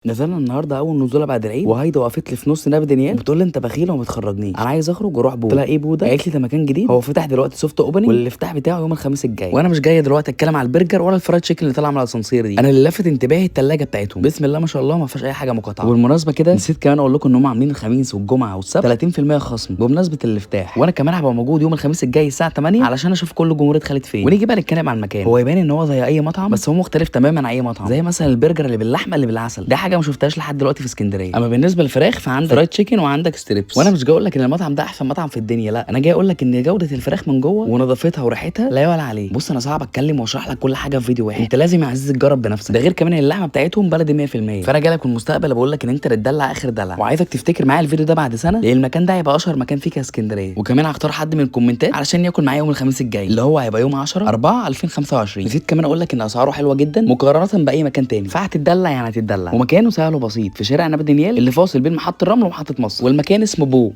نزلنا النهارده اول نزوله بعد العيد، وهايدا وقفت لي في نص نبي دانيال بتقول لي انت بخيل وما بتخرجنيش، انا عايز اخرج واروح بو. قلت لها ايه بو ده؟ قالت لي ده مكان جديد، هو فتح دلوقتي soft opening والافتتاح بتاعه يوم الخميس الجاي. وانا مش جاية دلوقتي اتكلم على البرجر ولا ال fried chicken اللي طالعه من الاسانسير دي، انا اللي لفت انتباهي الثلاجة بتاعتهم، بسم الله ما شاء الله ما فيهاش اي حاجة مقاطعه. وبالمناسبة كده نسيت كمان اقول لكم ان هم عاملين الخميس والجمعة والسبت 30% خصم بمناسبة الافتتاح، وانا كمان هبقى موجود يوم الخميس الجاي الساعة 8 علشان اشوف كل جمهورية خالد فين. ونيجي بقى نتكلم عن المكان. هو يبان ان هو زي اي مطعم، بس هو مختلف تماما عن اي مطعم، زي مثلا البرجر اللي باللحمه اللي بالعسل، ده حاجة ما شفتهاش لحد دلوقتي في اسكندرية. اما بالنسبة للفراخ فعندك fried chicken وعندك strips. وانا مش جاي اقول لك ان المطعم ده احسن مطعم في الدنيا، لا، انا جاي اقول لك ان جوده الفراخ من جوه ونظافتها وريحتها لا يعلى عليه. بص انا صعب اتكلم واشرح لك كل حاجة في فيديو واحد، انت لازم يا عزيزي تجرب بنفسك. ده غير كمان ان اللحمة بتاعتهم بلدي 100%. فانا جاي لك من المستقبل بقول لك ان انت تدلع اخر دلع، وعايزك تفتكر معايا الفيديو ده بعد سنة، لان المكان ده هيبقى اشهر مكان فيك يا اسكندرية. وكمان هختار حد من الكومنتات علشان ياكل معايا يوم الخميس الجاي اللي هو هيبقى يوم 10 4 2025. نسيت كمان اقول لك ان اسعاره حلوة جدا مقارنة باي مكان تاني، فهتدلع يعني هتدلع. ومكانه سهل وبسيط في شارع نبي دانيال اللي فاصل بين محطة الرمل ومحطه مصر، والمكان اسمه بو.